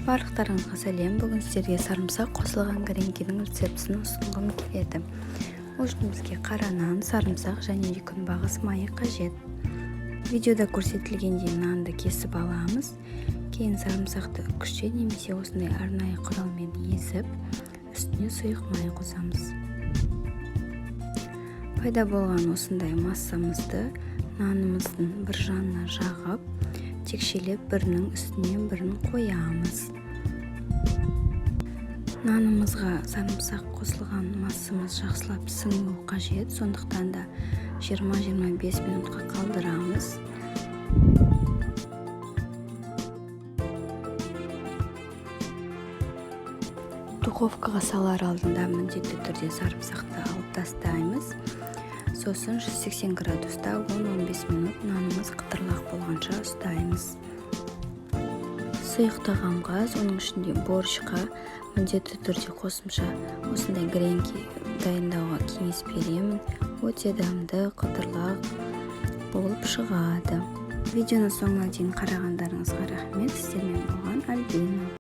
Барлықтарыңызға сәлем! Бүгін сіздерге сарымсақ қосылған гренкидің рецептісін ұсынғым келеді. Ол үшін бізге қара нан, сарымсақ және де күнбағыс майы қажет. Видеода көрсетілгендей нанды кесіп аламыз. Кейін сарымсақты үккіште немесе осындай арнайы құралмен езіп, үстіне сұйық май қосамыз. Пайда болған осындай массамызды нанымыздың бір жағына жағып, текшелеп, бірінің үстіне бірін қоямыз. Нанымызға сарымсақ қосылған массамыз жақсылап сіңуі қажет, сондықтан да 20-25 минутқа қалдырамыз. Духовкаға салар алдында міндетті түрде сарымсақты алып тастаймыз. Сосын 180 градуста 10-15 минут нанымыз қытырлақ болғанша ұстаймыз. Сұйық тағамға, соның ішінде борщқа міндетті түрде қосымша осындай гренки дайындауға кеңес беремін. Өте дәмді, қытырлақ болып шығады. Видеоны соңына дейін қарағандарыңызға рахмет. Сіздермен болған Альбина.